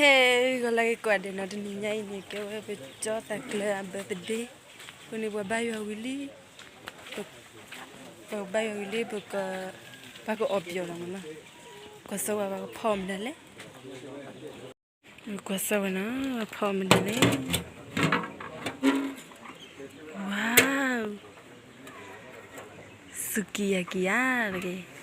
ဟဲ ဂီၤလၢဂ့ၤကိးဂၤဒဲးနီၤ, တနံၤညါအံၤန့ၣ် ကဲဝဲပကၠီသးကျၢၤအ birthday, အဃိန့ၣ် ပှၤဘါယွၤဝံၤလံ, ပ ပဘါယွၤဝံၤလံ ပက ပှၤကအီၣ်ပယီၤလီၤမးနီၤ, ကွၢ်စၢ်ဝဲပှၤကဖီမနုၤလဲၣ်, ကွၢ်စၢ်ဝဲနီၤ ပှၤဖီမနုၤလဲၣ်, wow, စူၤကံယၤကံယၤတက့ၢ်.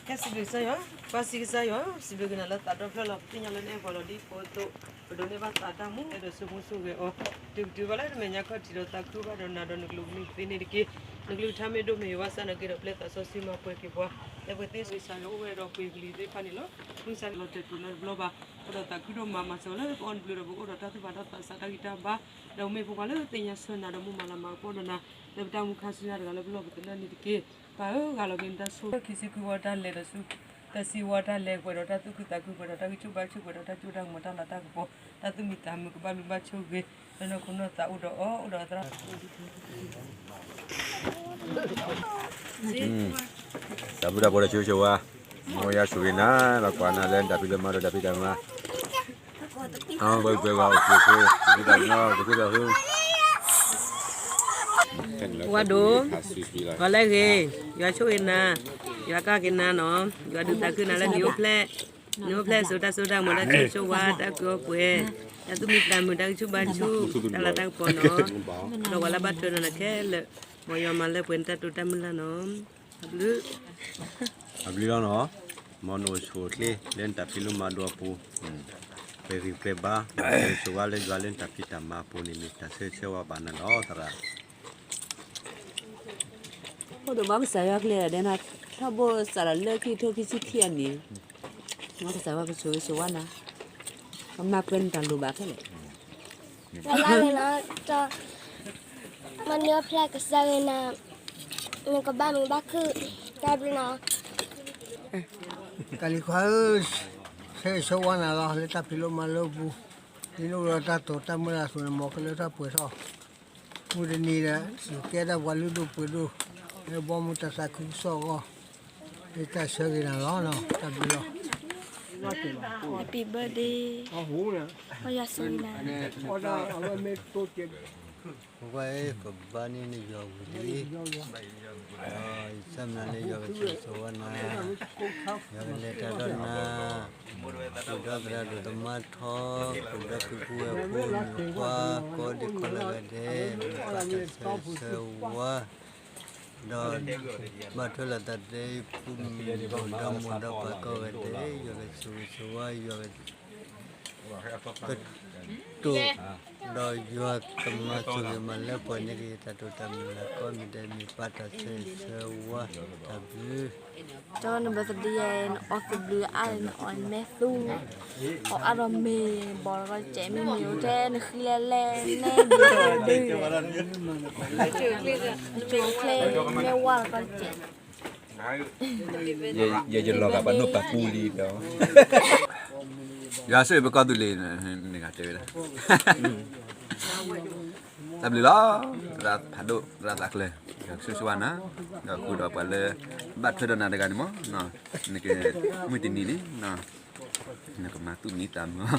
ကဲ စံးဘျုးကစၢ်ယွၤ, ပၢ်စံးကစၢ်ယွၤ, စံးဘျုးကနၤလၢသးဒီဖျၢၣ်လီၤ, ပသ့ၣ်ညါလၢနအဲၣ်ပှၤလီၤဒ်ဖိအသိး, ပဒိးန့ၢ်ဘၣ်သးတၢ်မူ အဲၣ်ဒိးဆိကမိၣ်ဆိၣ်ဂဲၤအီၤ, တုၤကတုၤဘၣ်လၢတမဲာ်ညါခီၣ်ထံးဒီးသးခုဘၣ်ဒီးနၤဒီးနကလုၢ်ကလုၢ်သ့န့ၣ်တက့ၢ်. နကလုၢ်ကထါမ့ၢ်ဒိၣ်မ့ၢ်ယိာ်ဘၣ်ဆၣ် နက့ၤဒီးပျဲသးစီဆှံမၤပှဲၤက့ၤပှၤ, လၢပှဲၤသ့ၣ်စံးစၢ်ယွၤအိၣ်ဝဲဒီးပှ့ၤကလံၤသ့ၣ်တဖၣ်န့ၣ်လီၤ. မုၢ်ဆါလီၤတဲာ်တုၤလၢတဘျီဘၣ်, အိၣ်ဒီးသးခုဒိၣ်မး မၤစၢၤလၢပအီၣ်နဘျုးဒီးပကအိၣ်ဒီးတၢ်သူၣ်ဖးတၢ်သးစးတၢ်ဂံၢ်တၢ်ဘါ, ဒီးမ့ၢ်ဖိခွါလၢသ့ၣ်ညါဆၢနၤဒီးမိၢ်မၤလၤမၤကပီၤဒီးနၤ, လၢပတၢ်မူခါဆူညါတဂၤလၢပလီၢ်ပသနၢၣ်န့ၣ်တက့ၢ်. ပၢ်ဧၢ ဂၢ်လီၤက့ၤနတၢ်ဆိၣ်ဂ့ၤ ခံဆံခွံဝီတၢ်လဲၤဒီးဆူ တၢ်ဆံဝီတၢ်လဲၤ ပှဲၤဒီးတၢ်သူၣ်ခုသးခု ပှဲၤဒီးတၢ်ဂံၢ်ဆူၣ်ဘါဆူၣ် ပှဲၤဒီးတၢ်စိတၢ်ကမီၤ တၢ်လၤတၢ်ကပီၤ တၢ်သူၣ်မံသးမုာ် ကဘၣ်ဘျုးဘၣ်ဆိၣ်ဂ့ၤ လၢနီၢ်ခိနီၢ်သးအိၣ်ဒီးအီၤ အိၣ်ဒီးအသရၣ် တၢ်ဘျုးတၢ်ဖှိၣ်ဒီးဆိၣ်ဂ့ၤဆိၣ်ဝါ မ်ယွၤဆိၣ်ဂ့ၤနၤ ဒီးကွၢ်နၤလၢတၢ်ဖံးလၢမၤဒီးတၢ်ဖံးတၢ်မၤ အဝဲပှဲၤဝဲအိၣ်ခိးခိး တၢ်ဖံးတၢ်မၤ တၢ်ဖံးတၢ်မၤ ဝါဒိၣ် ဂီၤလၢဂ့ၤ ယွၤဆိၣ်ဂ့ၤနၤ ယွၤကၢ်က့ၤနၤနီၤ ယွၤဒုးသးခုနၤလၢနအိၣ်ဖျဲၣ် နအိၣ်ဖျဲၣ်စိၤတၢ်စိတၢ်ကမီၤ တၢ်ဆိၣ်ဂ့ၤဆိၣ်ဝါ တၢ်အီၣ်ပှဲၤ တၢ်သူၣ်မံသးမုာ် တၢ်ဂံၢ်ဆူၣ်ဘါဆူၣ် တၢ်လၤတၢ်ကပီၤနီၤ ဒီးပှၤလၢဘၣ်ထွဲဒီးနၤခဲလၢာ် မ်ယွၤမၤလၢပှဲၤနတၢ်တိာ်တၢ်မုၢ်လၢ်နီၤ တၢ်ဘျုး တၢ်ဘျုးလီၤနီၤ မ်နအိၣ်ဆိၣ်ချ့လၢနတၢ်ဖံးလိမၤဒိးအပူၤ ပှဲၤဂံၢ်ပှဲၤဘါ ဆိၣ်ဂ့ၤဆိၣ်ဝါလၢယွၤလၢနတၢ်ဖံးတၢ်မၤအပူၤန့ၣ် မ့ၢ်တၢ်ဆၢဂ့ၤဆၢဝါဘၣ်နၤလီၤ သရၣ် အိၣ်ဒီးဘၣ်ကစၢ်ယွၤကျဲဒၣ်ဒဲနၤ ထီဘိစးဒီးလၢခံကထိခံဆံခံအနံၣ် မ်ကစၢ်ယွၤကဆိၣ်ဂ့ၤဆိၣ်ဝါနၤ ကမၤပှဲၤနတၢ်လိၣ်ဘၣ်ခဲလၢာ် လၢလၢလၢ မၤနၢဖျါကစၢ်ဂ့ၤနၤ နကဘၣ်မုာ်ဘၣ်ခုၣ် တၢ်ဘျုးနီၤ ကလံၤခွါဧၢ, ဆၢဂ့ၤဆၢဝါနၤလီၤ လၢတၢ်ဖံးလိမၤလိအပူၤ, ဒ်နအိၣ်ဒီးတၢ်တိာ်တၢ်မုၢ်လၢ်အသိးန့ၣ် မ်ကလၢထီၣ်ပှဲၤထီၣ်, မုၢ်တနံၤဒီး ယကဲဒၣ်ပှၤလုၢ်ဒိၣ်ပှ့ၤဒိၣ်, လၢဘီမုၢ်တၢ်သးခုကစီၣ်အဂီၢ်, လၢတၢ်ဆၢဂ့ၤနၤလီၤ, တၢ်ဘျုးလီၤ. Happy birthday, ယွၤဆိၣ်ဂ့ၤနၤ. ပဝဲကဘါန့ၢ်နယွၤဝံၤလံ, ယဆၢမုၢ်လၢ်လၢယွၤကဆိၣ်ဂ့ၤဆိၣ်ဝါနၤ, ယွၤကလဲၤတၢ်ဒီးနၤ, ပဒီသရၣ်ဒိၣ်သမါထီ, ပဒီပုၢ်ဝဲၢ်ဖိမုၣ်ခွါ, ကိးဒံကိးလၢဂၤဒဲး, မ့ၢ်ပၢ်တၢ်ဆၢဂ့ၤဆၢဝါ, ဒီး ဘၣ်ထွဲလိာ်သးဒီးဖိမုၣ်ဒီးမိၢ်ဒီးပၢ်ကိးဂၤဒဲး, ယွၤကဆိၣ်ဂ့ၤဆိၣ်ဝါ, ယွၤက ကတိၤ, ဒီးယွၤကမၤဆိၣ်ဂ့ၤမၤလၢပှဲၤန့ၢ်က့ၤတၢ်တိာ်တၢ်မုၢ်လၢ်ကိးမံၤဒဲး မ့ၢ်ပၢ်တၢ်ဆၢဂ့ၤဆၢဝါတၢ်ဘျုး. ကၠီနဘၢသဒံယဲ နအီၣ်သဘျုးအါ နအီၣ်မဲာ်သူ, အီၣ်အါဒီးမ့ၤဘီၣ်လီၤကီတစဲး မ့မ့ၢ်အိၣ်ထဲနဃံလဲၣ်လဲၣ် နဲဒုးဒုး, နကၠိချ့ မ့ၢ်ဝါလီၤကီတစဲး ယဲယလီၤဂာ်ပှၤနိၣ်ပှၤပူလံဒီး, ယွၤဆိၣ်ဂ့ၤပကီၢ်သူလ့ၤ, နဂၤတဲဝဲဒၣ်, တၢ်ဘျုးလီၤ, သရၣ်ဖးဒိၣ် သရၣ်သးကျၢၤ, ယွၤဆိၣ်ဂ့ၤဆိၣ်ဝါနၤ, ဒီးဃုာ်ဒီးပှၤလၢ ဘၣ်ထွဲဒီးနၤတဂၤန့ၣ်မး, နကမုၢ်တနံၤန့ၣ် နကမၤသူၣ်မံသးမုာ်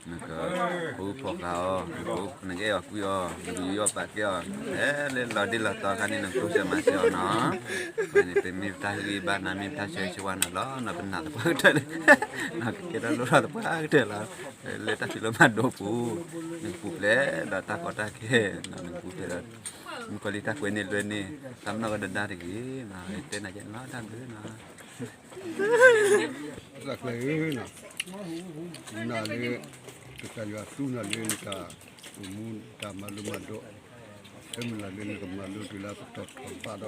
အီၤ, နကဖီဃာ်အီၤ, နကအဲၣ်အီၤကွံအီၤ, နကယူးယီၣ်ပာ်ကဲအီၤ, ဖဲလၢလီၤဒ့လီၤတီၤအခါန့ၣ် နကတိစၢၤမၤစၢၤအီၤနီၤ, အဝဲန့ၣ် ပမ့ၢ်ပတၢ်ဟ့ၣ်ဂံၢ်ဘါနၤ မ့ၢ်ပတၢ်ဆၢဂ့ၤဆၢဝါနၤလီၤ, နပနာ်သပှၢ်ကတၢၢ်န့ၣ်, နကကဲထီၣ်လိၣ်ထီၣ်သပှၢ်ကတၢၢ်လီၤ, လၢတၢ်ဖံးလိမၤဒိးပူၤ, နကပူၤဖျဲးဒီးတၢ်ကီတၢ်ခဲ, နကပူၤဖျဲးဒီး မုၣ်ကီၤလံၢ်တၢ်ကွဲးန့ၢ်လွဲန့ၢ်, တၢ်မနီၣ်ကဒၢဒါတဂ့ၤ, တဲနၤယဲနီၤ တၢ်ဘျုးနီၤ သးကျၢၤဧၢ, နၤလၢ ကစၢ်ယွၤသူနၤလၢနတၢ်အိၣ်မူတၢ်မၤလိမၤဒိး, တမ့ၢ်လၢ်လၢနကမၤလိတုၤလၢပတီၢ်ထီၣ်ဘးဒီး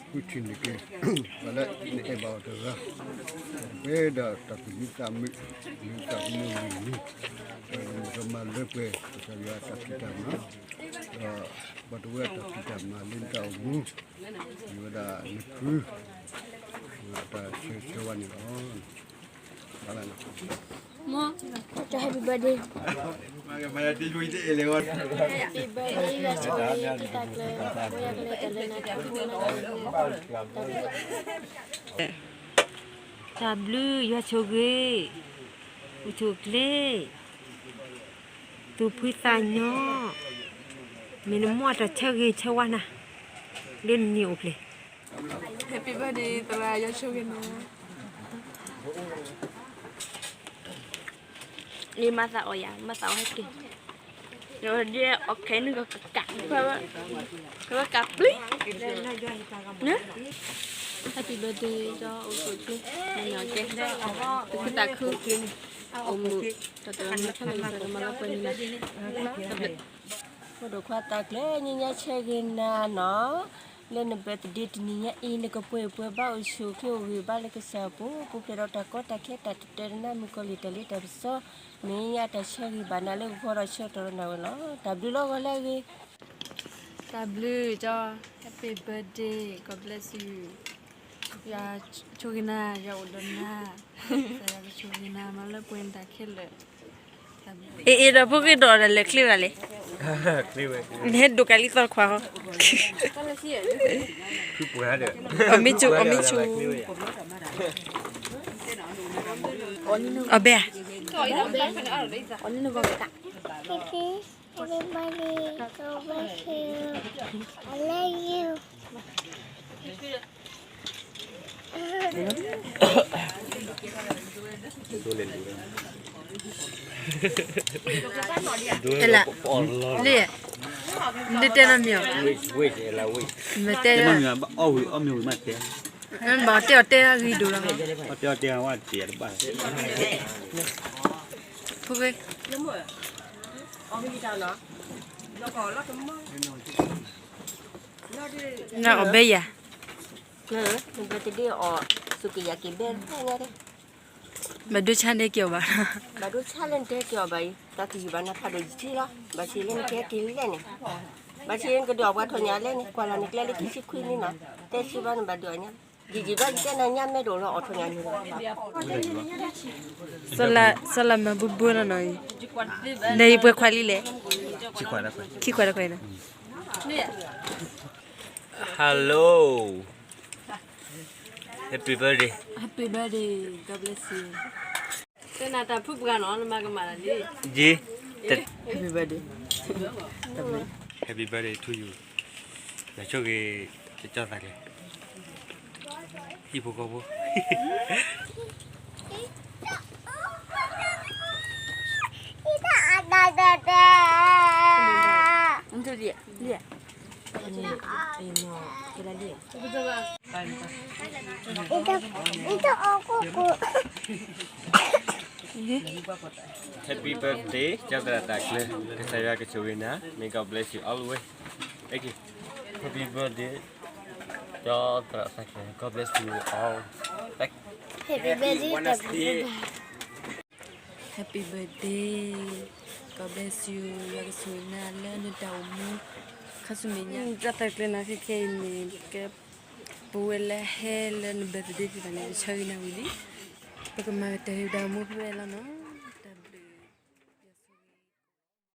ဃုထံၣ်န့ၢ်က့ၤ ပှၤလၢနအဲၣ်ဘၣ်အီၤတဂၤ ပဝဲဒီးတၢ်သူၣ်မံသးမုာ် မံသးမုာ်မုာ်မံၤ ပကမၤလၢပှဲၤ ကစၢ်ယွၤအတၢ်ဖံးတၢ်မၤ ဒီးပှၤတဝဲအတၢ်ဖံးတၢ်မၤလၢနတၢ်အိၣ်မူ မ့ၢ်ဝဲဒၣ်နဖု အတၢ်ဆၢဆၢဝါန့ၣ်လီၤ. တၢ် happy birthday, happy birthday ယွၤဆိၣ်ဂ့ၤ တၢ်ဘျုး ယွၤဆိၣ်ဂ့ၤ အိၣ်ဆူၣ်အိၣ်ချ့ သူၣ်ဖှံသးညီ မ့ၢ်နမိၢ်အတၢ်ဆၢဂ့ၤဆၢဝါနၤ လၢနနံၣ်အိၣ်ဖျဲၣ် Happy birthday သရၣ် ယွၤဆိၣ်ဂ့ၤနၤ လၢမၤသးအီၣ်ယၤ မၤသးအီၣ်ဟဲက့ၤ ဒီးဒ်အီၣ်ခဲနုာ်ကကး ကကးပျံၤ Happy birthday ဒီးအိၣ်ဆူၣ်အိၣ်ချ့ မ့ၢ်ညီကဲ တခုသးခု အိၣ်မူ တၢ်တရၢမၤထီၣ်မၤလီၤပှဲၤန့ၣ်လီၤ အိၣ်ဒိၣ်ခွါသးကျၢၤ ညါညါဆၢဂ့ၤနၤနီၤ လၢန birthday တနံၤညါအံၤ နကပှဲၤပှဲၤဘၣ်အိၣ်ဆူၣ်အိၣ်ချ့အိၣ်ဂ့ၤဘၣ်လၢကစၢ်အပူၤ ပူၤဖျဲးဒီးတၢ်ကီတၢ်ခဲတၢ်တတၢတနါမုၣ်ကီၤလံၢ်တၢ်လ့တၢ်ပစီ မ့ၢ်ညါတၢ်ဆၢဂ့ၤဘၣ်နၤလၢဂီၤဒီးဆၢကတီၢ်ဒီးနၤဝဲလီၤ တၢ်ဘျုးလီၤဂီၤလၢအဂ့ၤ တၢ်ဘျုးကၠီ Happy birthday, God bless you, ယွၤဆိၣ်ဂ့ၤနၤ ယွၤအိၣ်ဒီးနၤ ကစၢ်ယွၤကဆိၣ်ဂ့ၤနၤ မၤလၢပှဲၤနတၢ်ခဲလၢာ် အ့ၣ်အ့ၣ်ဒီးဖိဂ့ၢ်ဒီးလဲၤချ့ဝဲဒၣ်လဲၣ် နဟဲဒိးကးလံသီတခွါဟီ အီၣ်မ့ၢ်ဆူၣ် အီၣ်မ့ၢ်ဆူၣ် အီၣ်ဘဲဧါ Happy birthday, God bless you. I love you. လၢ လၢ နတဲနီတမံၤအီၤ မ့ၢ်တဲ ဘၣ်တဲအီၤတဲအဂ့ၢ်ဒိၣ်လီၤ ဖိဂ့ၤ နအီၣ်ဘဲယၤ ဘၣ်ဒိဆါန့ၢ်က့ၤအီၤဘၣ် ဘၣ်ဒိဆါလၢနတဲက့ၤအီၤဘၣ်အံၤ တၢ်ကယံာ်ဘၣ်နဖးဒိၣ်ယထံလီၤ ဘၣ်ဆ့လၢနကဟဲက့ၤလဲၣ်န့ၣ် ဘၣ်ဆ့လၢနကဒုးအီၣ်ပှၤထီၣ်ညါလဲၣ်န့ၣ် ကွၢ်လီၤနကျဲလၢခံဆံခွံနံၣ်နီၤ တဲဆံဘၣ်နဘၣ်ဒုးအီၣ်ညါ ယံာ်ယံာ်ဘၣ်ယတဲနၤညါမဲဒိၣ်လီၤအီၣ်ထီၣ်ညါန့ၣ်လီၤ စီၤလၤမၤဘူဘူလီၤနီၤအံၤ နအံၤပှဲၤခွါလံလဲၣ် ခံခွါတခွါအံၤနီၤ Hello, happy birthday, happy birthday, God bless you. တဲနၤတၢ်ဖုပှၤနီၤ နမၤကမၣ်လၢလံ ယ့ Happy birthday, happy birthday to you. ယွၤဆိၣ်ဂ့ၤ ကၠီသးကျဲ ဟံၣ်ဖိဃီဖိ Happy birthday ကၠီသရၣ်သးကျဲ ကစၢ်ယွၤကဆိၣ်ဂ့ၤနၤ May God bless you always. Thank you. Happy birthday ကၠီသရၣ်သးကျဲ God bless you all. Happy birthday, happy birthday, God bless you. ယွၤကဆိၣ်ဂ့ၤနၤလၢနတၢ်အိၣ်မူ ခါဆူမဲာ်ညါ ကၠီသးကျဲနီၤ ခဲခဲအံၤန့ၣ် ကဲ ပဝဲလၢဟဲလၢန birthday သ့ၣ်တဖၣ်န့ၣ် ပဆၢဂ့ၤနၤဝံၤလံ ပကမၤကတၢၢ်တၢ်အိၣ်မူဖဲဝဲလီၤနီၤ